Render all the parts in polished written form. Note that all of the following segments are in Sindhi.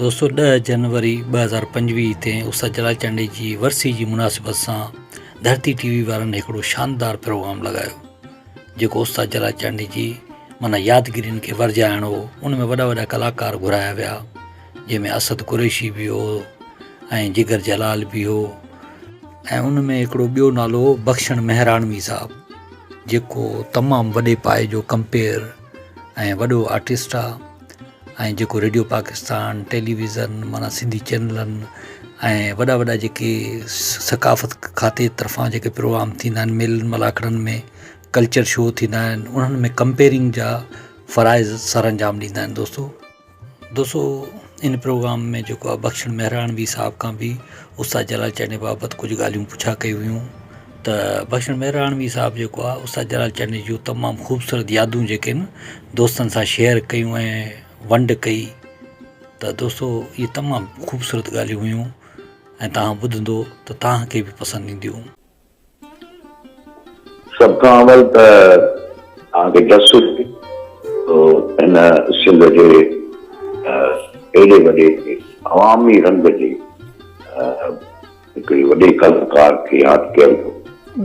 دوستو ڏهه جنوري 2025 تي استاد جلال چانڊيي جي ورسي جي مناسبت سان ڌرتي ٽي وي وارن هڪڙو شاندار پروگرام لڳايو جيڪو استاد جلال چانڊيي جي معنيٰ يادگيرين کي ورجائڻ هو ان ۾ وڏا وڏا ڪلاڪار گهرايا ويا جنهن ۾ اسد قريشي به هو ۽ جگر جلال به هو ۽ ان ۾ هڪڙو ٻيو نالو هو بخشڻ مهراڻوي صاحب جيڪو تمام وڏي پائي جو ڪمپيئر ۽ وڏو آرٽسٽ آ ۽ جيڪو ريڊيو پاڪستان ٽيليويزن معنيٰ سنڌي چينلن ۽ وڏا وڏا جيڪي ثقافت کاتي طرفان جيڪي پروگرام ٿيندا آهن ميلن ملاکڙن ۾ ڪلچر شو ٿيندا آهن انهن ۾ ڪمپيئرنگ جا فرائض سر انجام ڏيندا آهن دوستو دوستو ان پروگرام ۾ جيڪو آهي بخشڻ مهراڻوي صاحب کان به استاد جلال چانڊيي بابت ڪجهه ڳالهيون پڇا ڪيون ويون ته بخشڻ مهراڻوي صاحب جيڪو آهي استاد جلال چانڊيي جون تمام خوبصورت يادون جيڪي آهن دوستن سان شيئر ڪيون ۽ ونڊ ڪئي ته دوستو اهي تمام خوبصورت ڳالهيون هيون ۽ توهان ٻڌندو ته توهان کي به پسند اينديون. سڀ کان اول ته توهان کي جس هجي جو هن سنڌ جي ايڏي وڏي عوامي رنگ جي هڪڙي وڏي ڪلاڪار کي ياد ڪيو اٿو.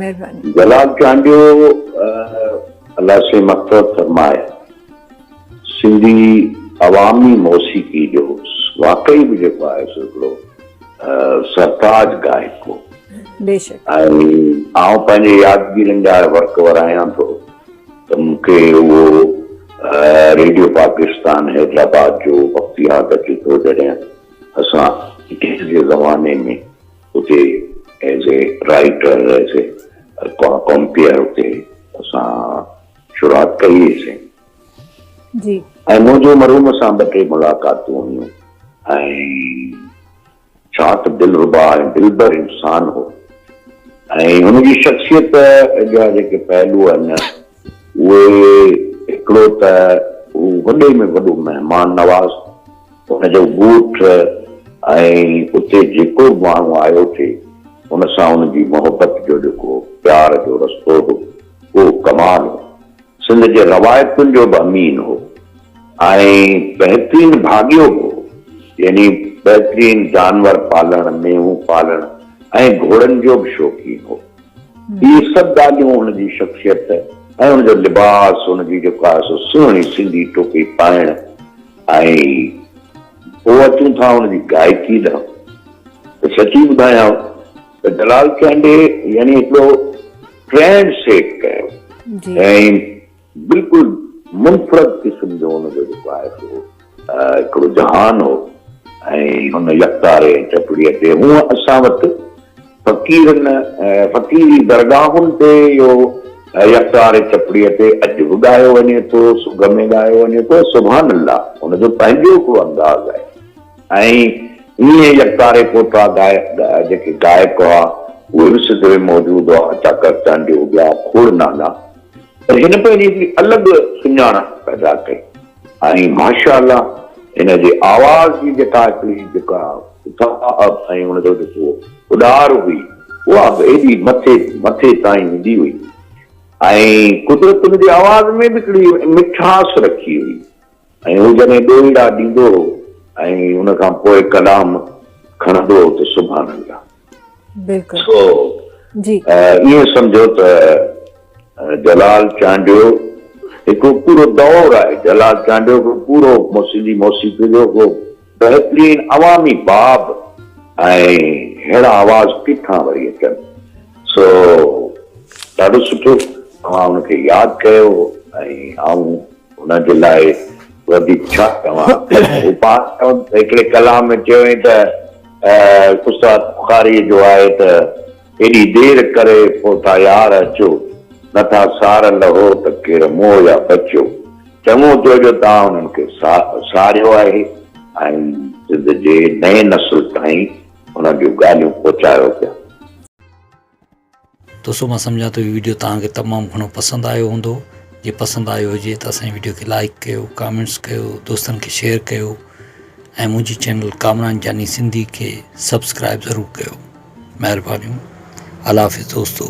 مهرباني. جلال چانڊيو الله سائين مغفرت فرمائي سنڌي عوامي موسيقي جو واقعي به جيڪو آهي سو هڪڙو سرتاج گائڪ هو. بيشڪ. ۽ آئون پنهنجي يادگيرين جا ورق ورايان ٿو ته مون کي اهو ريڊيو پاڪستان حيدرآباد جو وقت ياد اچي ٿو جڏهن اسان ٽيز جي زماني ۾ اتي as a writer as a compere اتي اسان شروعات ڪئي هئي سين. جي. ۽ منهنجون مرحوم سان ٻه ٽي ملاقاتون هيون ۽ ڇا ته دلربا ۽ دلبر انسان هو ۽ هن جي شخصيت جا جيڪي پهلو آهن اهي هڪڙو ته هو وڏي ۾ وڏو مهمان نواز، هن جو ڳوٺ ۽ اتي جيڪو به ماڻهو آيو ٿي ان سان هن جي محبت جو جيڪو پيار جو رستو هو اهو ڪمال هو. سنڌ جي روايتن جو به امين هو ۽ بهترين ڀاڳيو به هو، يعني بهترين جانور پالڻ، مينهون پالڻ ۽ گهوڙن جو به شوقين هو. اهي سڀ ڳالهيون هن جي شخصيت ۽ هن جو لباس، هن جي جيڪا آهي سو سهڻي سنڌي ٽوپي پائڻ ۽ پوء اچون ٿا هن جي گائڪي ڏانهن ته سچي ٻڌايانو ته جلال چانڊيي يعني هڪڙو ٽرينڊ سيٽ ڪيو ۽ بلڪل منفرد قسم جو ان جو جيڪو آهي سو هڪڙو جهان هو ۽ هن يڪتاري ۽ چپڙيء تي هونء اسان وٽ فقيرن فقيري درگاهن تي اهو يڪتاري چپڙيء تي اڄ به ڳايو وڃي ٿو، سگهه ۾ ڳايو وڃي ٿو ۽ سبحان الله ان جو پنهنجو هڪڙو انداز آهي. ۽ ائين يڪتاري پوٽا جيڪي گائڪ هئا، اهي به سنڌ ۾ موجود هئا، چاڪر چانڊيو، ٻيا کوڙ نالا، پر هن پنهنجي هڪڙي الڳ سڃاڻپ پيدا ڪئي ۽ ماشاء الله هن جي آواز جي جيڪا هڪڙي جيڪا اٿاهه ۽ ان جو جيڪو اڏار هئي، اها به ايڏي مٿي مٿي تائين ويندي هئي ۽ قدرت هن جي آواز ۾ به هڪڙي مٺاس رکي هئي. ۽ هو جڏهن ڏوهيڙا ڏيندو هو ۽ ان کان پوء ڪلام کڻندو هو ته سبحان الله. بلڪل سو جي. ائين سمجهو ته جلال چانڊيو هڪ پورو دور آهي. جلال چانڊيو هڪڙو پورو سنڌي موسيقي جو هڪڙو بهترين عوامي باب ۽ ههڙا آواز ڪٿان وري اچن. سو ڏاڍو سٺو توهان ان کي ياد ڪيو ۽ آئون ان جي لاء وڌيڪ ڇا چوان؟ هو پاڻ هڪڙي ڪلام ۾ چيو هئائين ته استاد بخاريء جو آهي ته ايڏي دير ڪري پوء ٿا يار اچو، نه ٿا سار لهو ته ڪير موهه يا بچو. چڱو ٿيو جو توهان انهن کي ساريو آهي ۽ سنڌ جي نئين نسل تائين انهن جون ڳالهيون پهچايو پيا. دوستو مان سمجهان ٿو هي ويڊيو توهان کي تمام گهڻو پسند آيو هوندو جي پسند آيو هجي ته اسان جي ويڊيو کي لائڪ ڪيو ڪامينٽس ڪيو دوستن کي شيئر ڪيو ۽ منهنجي چينل ڪامران جاني سنڌي کي سبسڪرائب ضرور ڪيو مهربانيون الله حافظ دوستو.